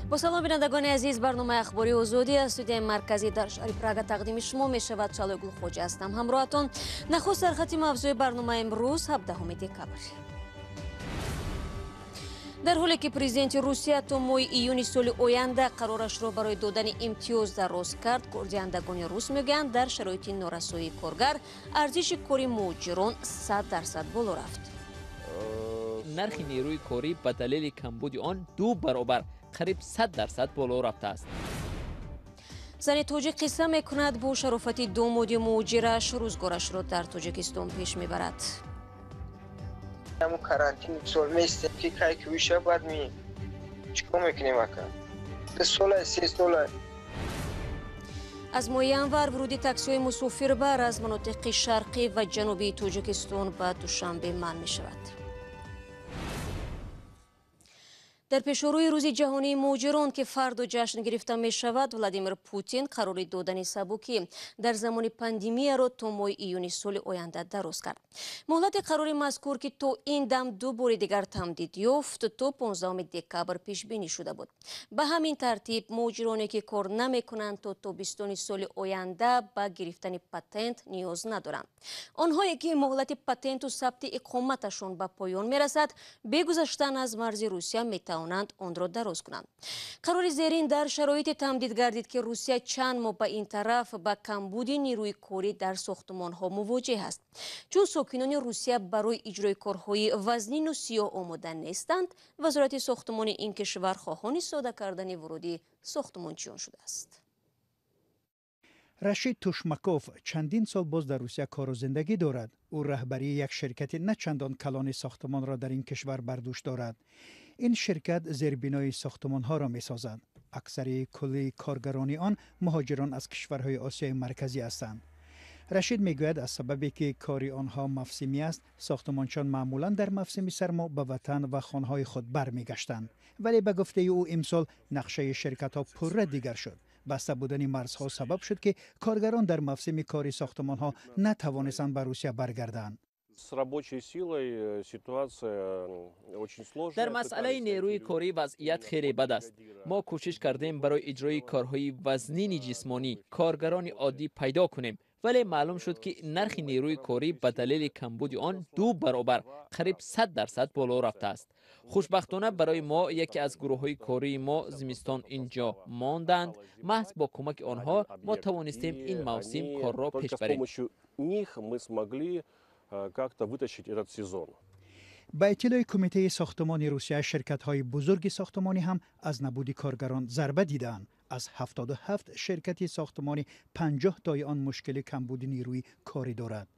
Бо салом, бинандагони азиз, барномаи Ахбори Озодӣ аз студияи марказӣ дар шаҳри Прага тақдими шумо мешавад. Шалои Гулхоҷа ҳастам ҳамроҳатон. Нахуст сархати мавзӯи барномаи имрӯз, 17 декабр. Дар ҳоле ки президенти Русия то моҳи июни соли оянда қарорашро барои додани имтиёз дароз кард, кордиҳандагони рус мегӯянд, дар шароити норасоии коргар арзиши кори муҳоҷирон 100% боло рафт. Нархи нерӯи корӣ ба далели камбуди он ду баробар, қариб 100% боло рафтааст. Зани тоҷик қисса мекунад, бо шарофати домоди муҳоҷираш рӯзгорашро дар Тоҷикистон пеш мебарад. Ҳамун карантин сол местем, ки кай ки виша, баъд ми чикор мекунем, ака? 2 сола, 3 сола. Аз моҳи январ вуруди таксиҳои мусофирбар аз манотиқи шарқӣ ва ҷанубии Тоҷикистон ба Душанбе манъ мешавад. Дар пешорӯи Рӯзи ҷаҳонии муҳоҷирон, ки фардо ҷашн гирифта мешавад, Владимир Путин қарори додани сабукӣ дар замони пандемияро то моҳи июни соли оянда дароз кард. Муҳлати қарори мазкур, ки то ин дам ду бори дигар тамдид ёфт, то 15 декабр пешбинӣ шуда буд. Ба ҳамин тартиб, муҳоҷироне ки кор намекунанд, то тобистони соли оянда ба гирифтани патент ниёз надоранд. Онҳое ки муҳлати патенту сабти иқоматашон ба поён мерасад, бегузаштан аз марзи Русия метавонанд онро дароз кунанд. Қарори зерин дар шароите тамдид гардид, ки Русия чанд моҳ ба ин тараф ба камбуди нерӯи корӣ дар сохтумонҳо мувоҷеҳ аст. Чун сокинони Русия барои иҷрои корҳои вазнину сиёҳ омода нестанд, Вазорати сохтумони ин кишвар хоҳони сода кардани вуруди сохтумончиён шудааст. Рашид Тушмаков чандин сол боз дар Русия кору зиндагӣ дорад. Ӯ раҳбарии як ширкати на чандон калони сохтумонро дар ин кишвар бар дӯш дорад. Ин ширкат зербинои сохтумонҳоро месозад. Аксари кулли коргарони он муҳоҷирон аз кишварҳои Осиёи Марказӣ ҳастанд. Рашид мегӯяд, аз сабабе ки кори онҳо мавсимӣ аст, сохтумончиён маъмулан дар мавсими сармо ба ватан ва хонаҳои худ бармегаштанд. Вале ба гуфтаи ӯ, имсол нақшаи ширкатҳо пурра дигар шуд. Баста будани марзҳо сабаб шуд, ки коргарон дар мавсими кори сохтумонҳо натавонистанд ба Русия баргарданд. С рабочей силой ситуация очень сложная. Дар масъалаи нерӯи корӣ вазъият хеле бад аст. Мо кӯшиш кардем, барои иҷрои корҳои вазнини ҷисмонӣ коргарони оддӣ пайдо кунем, вале маълум шуд, ки нархи нерӯи корӣ ба далели камбуди он ду баробар, қариб 100% боло рафтааст. Хушбахтона барои мо, яке аз гурӯҳҳои кории мо зимистон ин ҷо монданд. Маҳз бо кӯмаки онҳо мо тавонистем ин мавсим корро пеш барем. Них мы смогли как-то вытащить этот сезон. Ба иттилои Кумитаи сохтумони Русия, ширкатҳои бузурги сохтумонӣ ҳам аз набуди коргарон зарба дидаанд. Аз 77 ширкати сохтумонӣ 50 тои он мушкили камбуди нерӯи корӣ дорад.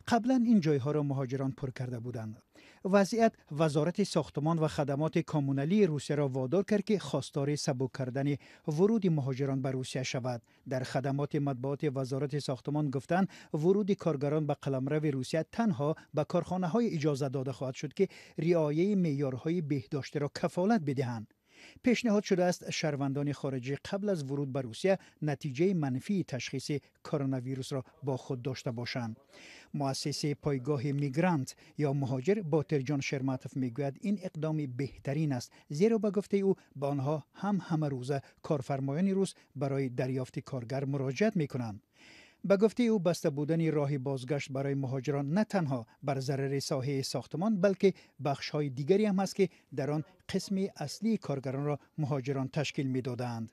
Қаблан ин ҷойҳоро муҳоҷирон пур карда буданд. Вазъият Вазорати сохтумон ва хадамоти коммуналии Русияро водор кард, ки хостори сабук кардани вуруди муҳоҷирон ба Русия шавад. Дар хадамоти матбуоти Вазорати сохтумон гуфтанд, вуруди коргарон ба қаламрави Русия танҳо ба корхонаҳое иҷоза дода хоҳад шуд, ки риояи меъёрҳои беҳдоштиро кафолат бидиҳанд. Пешниҳод шудааст, шаҳрвандони хориҷӣ қабл аз вуруд ба Русия натиҷаи манфии ташхиси коронавирусро бо худ дошта бошанд. Муассиси пойгоҳи «Мигрант» ё «Муҳоҷир» Ботирҷон Шерматов мегӯяд, ин иқдоми беҳтарин аст, зеро ба гуфтаи ӯ, ба онҳо ҳам ҳамарӯза корфармоёни рус барои дарёфти коргар муроҷиат мекунанд. Ба гуфтаи ӯ, баста будани роҳи бозгашт барои муҳоҷирон на танҳо бар зарари соҳаи сохтумон, балки бахшҳои дигаре ҳам ҳаст, ки дар он қисми аслии коргаронро муҳоҷирон ташкил медодаанд.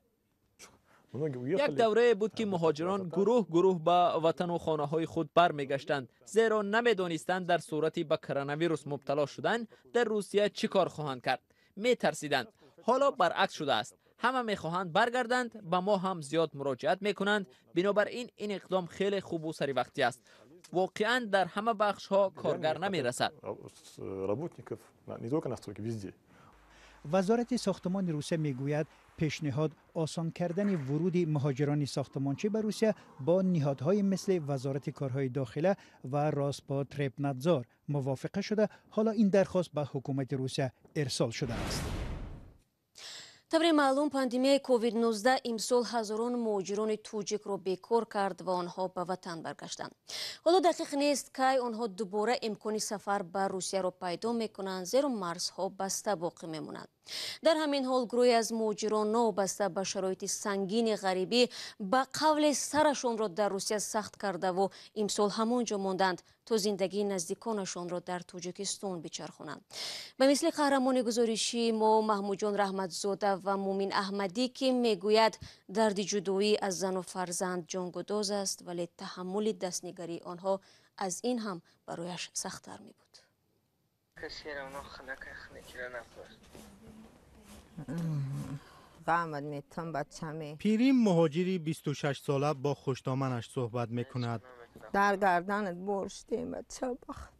Як даврае буд, ки муҳоҷирон гурӯҳ гурӯҳ ба ватану хонаҳои худ бармегаштанд, зеро намедонистанд, дар сурати ба коронавирус мубтало шудан дар Русия чӣ кор хоҳанд кард, метарсиданд. Ҳоло баръакс шудааст, ҳама мехоҳанд баргарданд, ба мо ҳам зиёд муроҷиат мекунанд. Бинобар ин ин иқдом хеле хубу саривақтӣ аст. Воқеан, дар ҳама бахшҳо коргар намерасад. Работников не только на стройке, везде. Вазорати сохтумони Русия мегӯяд, пешниҳод осон кардани вуруди муҳоҷирони сохтумончӣ ба Русия бо ниҳодҳои мисли Вазорати корҳои дохила ва Роспотребнадзор мувофиқа шуда, ҳоло ин дархост ба ҳукумати Русия ирсол шудааст. Тавре маълум, пандемияи COVID-19 имсол ҳазорон муҳоҷирони тоҷикро бекор кард ва онҳо ба ватан баргаштанд. Ҳоло дақиқ нест, кай онҳо дубора имкони сафар ба Русияро пайдо мекунанд, зеро марзҳо баста боқӣ мемонанд. Дар ҳамин ҳол гурӯҳе аз муҳоҷирон новобаста ба шароити сангини ғарибӣ ба қавле сарашонро дар Русия сахт кардаву имсол ҳамон ҷо монданд, то зиндагии наздиконашонро дар Тоҷикистон бичархонанд. Ба мисли қаҳрамони гузоришии мо Маҳмудҷон Раҳматзода ва Мумин Аҳмадӣ, ки мегӯяд, дарди ҷудоӣ аз зану фарзанд ҷонгудоз аст, вале таҳаммули дастнигарии онҳо аз ин ҳам барояш сахттар мебуд. Пирим, муҳоҷири 26-сола, бо хушдоманаш суҳбат мекунад. Дар гарданат борштем, бача бахт.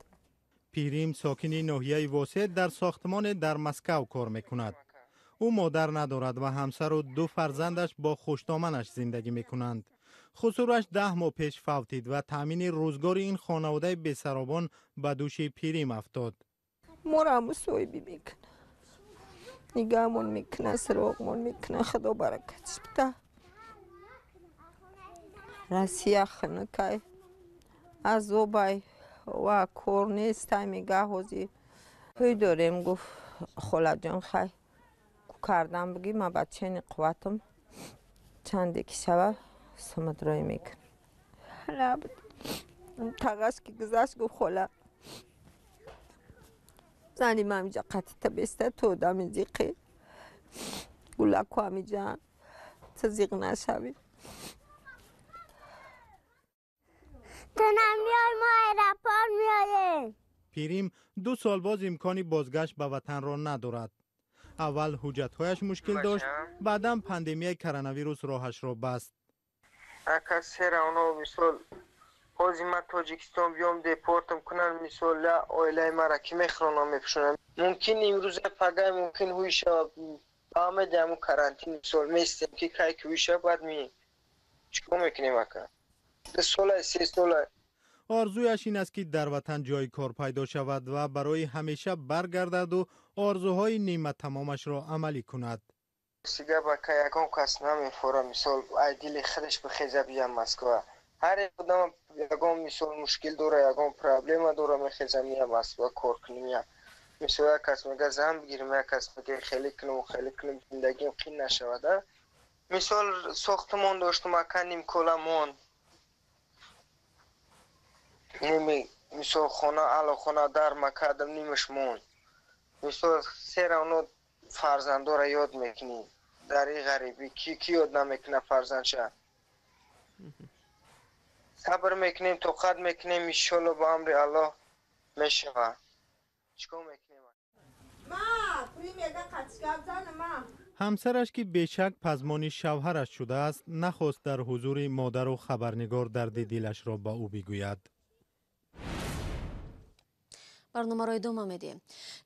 Пирим, сокини ноҳияи Восеъ, дар сохтмоне дар Москав кор мекунад. Ӯ модар надорад ва ҳамсару ду фарзандаш бо хушдоманаш зиндагӣ мекунанд. Хусураш 10 моҳ пеш фавтид ва таъмини рӯзгори ин хонаводаи бесаробон ба дӯши Пирим афтод. Моро мусоҳибӣ мекунад, нигаҳмон мекунад, суроғмон мекунад, худо баракатш бида. Россия хунукай, азобай ва кор нестай, мега ҳозир ҳуй дорем. Гуфт, холаҷон, хай кардам, бигӣ ман бачани қувватам чанде ки шава сумадрой мекунам. Тағаш ки гузашт, гуфт, хола, зани ман ҳамиҷа қатита беста, ту одами зиқӣ, гулаку ҳамиҷаан, ту зиқ нашавӣ. Ту намеои, мо аэропорт меоем. Пирим 2 сол боз имкони бозгашт ба ватанро надорад. Аввал ҳуҷҷатҳояш мушкил дошт, баъдан пандемияи коронавирус роҳашро баст. Ака, сера оно мисол ҳозир ман Тоҷикистон биём, депортам кунанд, мисол ля оилаи мара ки мехӯронам, мепӯшонам? Мумкин имрӯза, пагай мумкин ҳуй шава. Ба омеди ҳамун карантин мисол местем, ки кай ки ҳуй шава, баъд мием. Чикор мекунем, ака? 2 сола, 3 сола. Орзуяш ин аст, ки дар ватан ҷои кор пайдо шавад ва барои ҳамеша баргардаду орзуҳои ниматамомашро амалӣ кунад. Сига бака, ягон кас намефора, мисол ай дили худаш бихеза биям Москва. Ҳар як одам ягон мисол мушкил дора, ягон проблема дора, мехеза мия Москва кор кунем. Я мисол як кас мега зан бигирем, як кас мега хеле кунем, хеле кунем, зиндагиам қин нашавад. Мисол сохтмон доштум, ака, нимкола монд. Ними мисол хона, алохона дар макардам, нимаш монд. Мисол сера оно фарзандора ёд мекунӣ. Дар ин ғарибӣ ки ёд намекунад фарзандша? Сабр мекунем, тоқат мекунем, иншолло ба амри Аллоҳ мешавад. Чикор мекунем? Ҳамсараш, ки бешак пазмони шавҳараш шудааст, нахост дар ҳузури модару хабарнигор дарди дилашро ба ӯ бигӯяд. Барномаро идома медиҳем.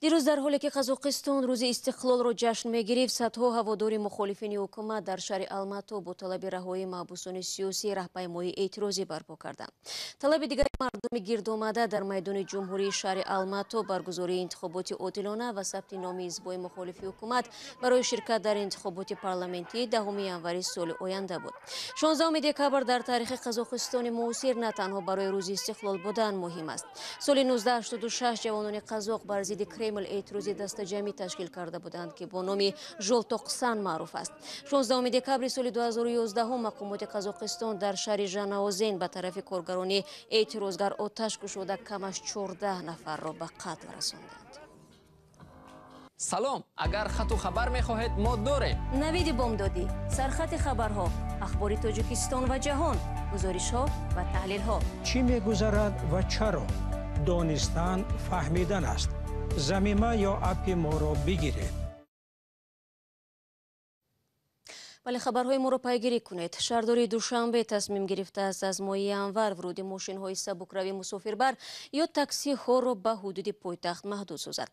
Дирӯз, дар ҳоле ки Қазоқистон рӯзи истиқлолро ҷашн мегирифт, садҳо ҳаводори мухолифини ҳукумат дар шаҳри Алмато бо талаби раҳоии маҳбусони сиёсӣ раҳпаймоии эътирозӣ барпо карданд. Талаби дигари мардуми гирдомада дар майдони ҷумҳурии шаҳри Алмато баргузории интихоботи одилона ва сабти номи ҳизбҳои мухолифи ҳукумат барои ширкат дар интихоботи парламентии 10 январи соли оянда буд. 16 декабр дар таърихи Қазоқистони муосир на танҳо барои рӯзи истиқлол будан муҳим аст. Соли 1986 ҷавонони қазоқ бар зидди Кремл эътирози дастаҷамъӣ ташкил карда буданд, ки бо номи Жолтоқсан маъруф аст. 16 декабри соли 2011 мақомоти Қазоқистон дар шаҳри Жанаозен ба тарафи коргарони эътирозгар оташ кушода, камаш 14 нафарро ба қатл расонданд. Салом, агар хату хабар мехоҳед, мо дорем. Навиди бомдодӣ, сархати хабарҳо, ахбори Тоҷикистон ва ҷаҳон, гузоришҳо ва таҳлилҳо. Чӣ мегузарад ва чаро? Донистан фаҳмидан аст. Замима ё аппи моро бигиред. Вале хабарҳои моро пайгирӣ кунед. Шаҳрдории Душанбе тасмим гирифтааст, аз моҳи январ вуруди мошинҳои сабукравии мусофирбар ё таксиҳоро ба ҳудуди пойтахт маҳдуд созад.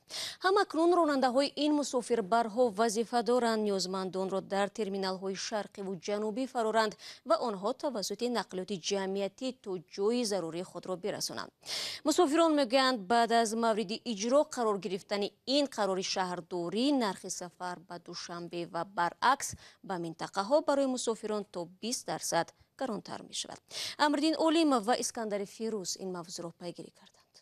Ҳамакнун ронандаҳои ин мусофирбарҳо вазифа доранд ниёзмандонро дар терминалҳои шарқиву ҷанубӣ фароранд ва онҳо тавассути нақлиёти ҷамъиятӣ то ҷои зарурии худро бирасонанд. Мусофирон мегӯянд, баъд аз мавриди иҷро қарор гирифтани ин қарори шаҳрдорӣ, нархи сафар ба Душанбе ва баръакс ба минтақаҳо барои мусофирон то 20% гаронтар мешавад. Амриддин Олимов ва Искандари Фирӯз ин мавзӯъро пайгирӣ карданд.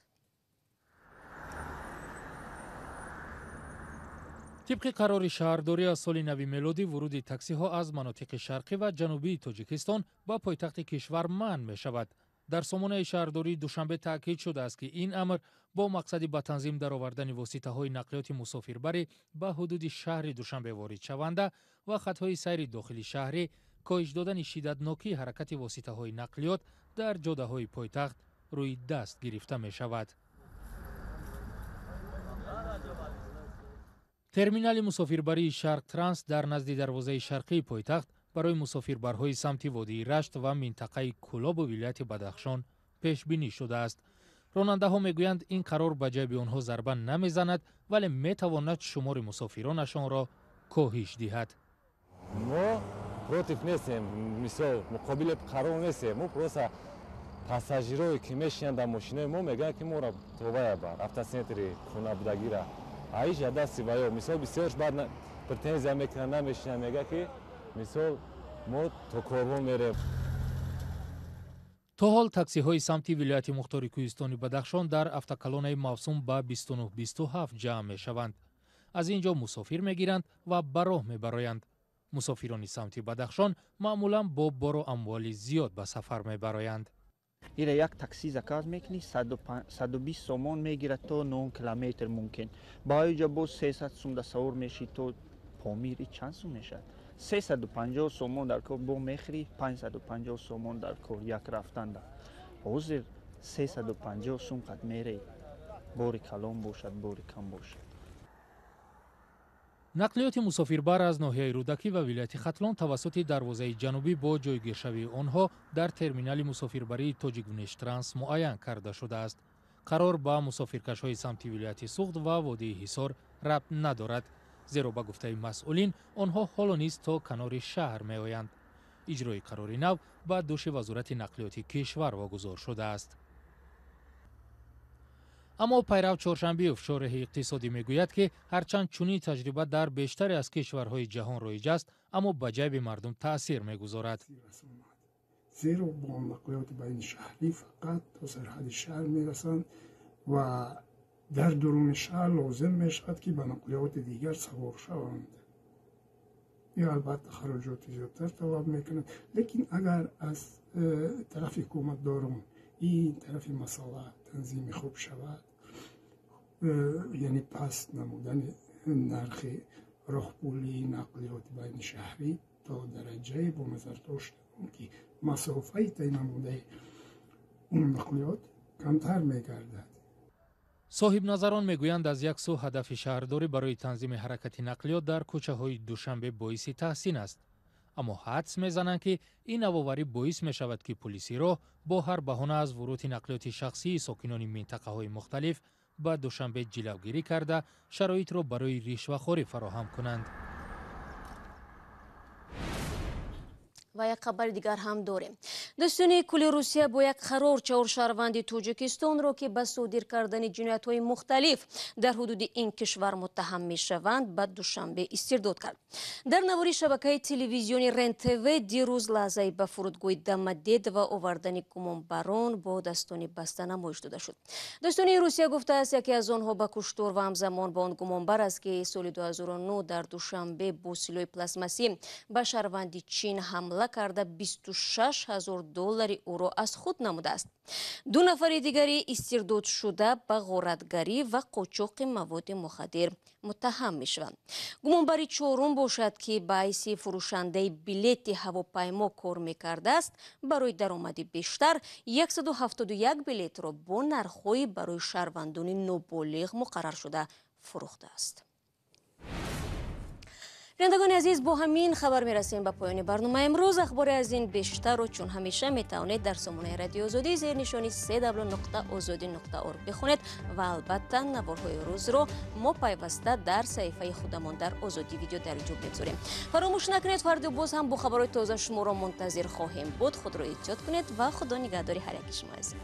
Тибқи қарори шаҳрдорӣ аз соли нави мелодӣ вуруди таксиҳо аз манотиқи шарқӣ ва ҷанубии Тоҷикистон ба пойтахти кишвар манъ мешавад. Дар сомонаи шаҳрдории Душанбе таъкид шудааст, ки ин амр бо мақсади ба танзим даровардани воситаҳои нақлиёти мусофирбарӣ ба ҳудуди шаҳри Душанбе воридшаванда ва хатҳои сайри дохили шаҳрӣ, коҳиш додани шиддатнокии ҳаракати воситаҳои нақлиёт дар ҷодаҳои пойтахт рӯи даст гирифта мешавад. Терминали мусофирбарии Шарқ-Транс дар назди дарвозаи шарқии пойтахт барои мусофирбарҳои самти водии Рашт ва минтақаи Кӯлобу вилояти Бадахшон пешбинӣ шудааст. Ронандаҳо мегӯянд, ин қарор ба ҷайби онҳо зарба намезанад, вале метавонад шумори мусофиронашонро коҳиш диҳад. Мо против нестем, мисол муқобили қарор нестем. Мо просто пассажирое ки мешинанд дар мошинаи мо, мегӯянд, ки моро тобая бар автосентри хонабудагира аиша дасти ваё. Мисол, бисёрш баъд претензия мекунанд, намешинанд, мегӯяд, ки мисол мо то корвон мерем. То ҳол таксиҳои самти вилояти мухтори кӯҳистони Бадахшон дар автоколоннаи Мавсум ба 29-27 ҷамъ мешаванд. Аз ин ҷо мусофир мегиранд ва ба роҳ мебароянд. Мусофирони самти Бадахшон маъмулан бо бору амволи зиёд ба сафар мебароянд. Ира як такси заказ мекунӣ, 120 сомон мегирад то 9 километр мумкин. Ба оиҷа боз 300 сум да савор мешӣ то Помир, и чанд сум мешавад? 350 сомон дар кор, бо мехӯрӣ 550 сомон дар кор як рафтанда. Ҳозир 350 сум қад мерей, бори калон бошад, бори кам бошад. Нақлиёти мусофирбар аз ноҳияи Рӯдакӣ ва вилояти Хатлон тавассути дарвозаи ҷанубӣ бо ҷойгиршавии онҳо дар терминали мусофирбарии Тоҷиквнештранс муайян карда шудааст. Қарор ба мусофиркашҳои самти вилояти Суғд ва водии Ҳисор рабт надорад, зеро ба гуфтаи масъулин онҳо ҳоло низ то канори шаҳр меоянд. Иҷрои қарори нав ба дӯши Вазорати нақлиёти кишвар вогузор шудааст. Аммо Пайрав Чоршанбиев, шореҳи иқтисодӣ, мегӯяд, ки ҳарчанд чунин таҷриба дар бештаре аз кишварҳои ҷаҳон роиҷ аст, аммо ба ҷайби мардум таъсир мегузорад. Зеро бо нақлиёти байнишаҳрӣ фақат то сарҳади шаҳр мерасанд ва дар дуруни шаҳр лозим мешавад, ки ба нақлиёти дигар савор шаванд. Ин албатта хароҷоти зиёдтар талаб мекунад, лекин агар аз тарафи ҳукуматдорон ин тарафи масъала танзими хуб шавад, яъне паст намудани нархи роҳпулии нақлиёти байнишаҳрӣ то дараҷае бо назардошт, ки масофаи тай намудаи он нақлиёт камтар мегардад. Соҳибназарон мегӯянд, аз як сӯ ҳадафи шаҳрдорӣ барои танзими ҳаракати нақлиёт дар кӯчаҳои Душанбе боиси таҳсин аст, аммо ҳадс мезананд, ки ин навоварӣ боис мешавад, ки пулиси роҳ бо ҳар баҳона аз вуруди нақлиёти шахсии сокинони минтақаҳои мухталиф ба Душанбе ҷилавгирӣ карда, шароитро барои ришвахорӣ фароҳам кунанд. Ва як хабари дигар ҳам дорем. Дӯстони кули Русия бо як қарор чаҳор шаҳрванди Тоҷикистонро, ки ба содир кардани ҷиноятҳои мухталиф дар ҳудуди ин кишвар муттаҳам мешаванд, ба Душанбе истирдод кард. Дар навори шабакаи телевизиони РЕН-ТВ дирӯз лаҳзаи ба фурудгоҳи Домодедово овардани гумонбарон бо дастони баста намоиш дода шуд. Дӯстони Русия гуфтааст, яке аз онҳо ба куштор ва ҳамзамон ба он гумонбар аст, ки соли 2009 дар Душанбе бо силоҳи пластмассӣ ба шаҳрванди Чин ҳамла карда 26 ҳазор доллари ӯро аз худ намудааст. Ду нафари дигари истирдодшуда ба ғоратгарӣ ва қочоқи маводи мухаддир муттаҳам мешаванд. Гумонбари чорум бошад, ки ба ҳайси фурӯшандаи билети ҳавопаймо кор мекардааст, барои даромади бештар 171 билетро бо нархҳои барои шаҳрвандони ноболиғ муқарраршуда фурӯхтааст. Бинандагони азиз, бо ҳамин хабар мерасем ба поёни барномаи имрӯз. Ахбори аз ин бештарро чун ҳамеша метавонед дар сомонаи Радиои Озодӣ зери нишони cw.ozodi.org бихонед ва албатта наворҳои рӯзро мо пайваста дар саҳифаи худамон дар Озодӣ видео дар ютуб мегузорем. Фаромӯш накунед, фардо боз ҳам бо хабарҳои тоза шуморо мунтазир хоҳем буд. Худро эҳтиёт кунед ва Худо нигаҳдори ҳар яки шумо азиз.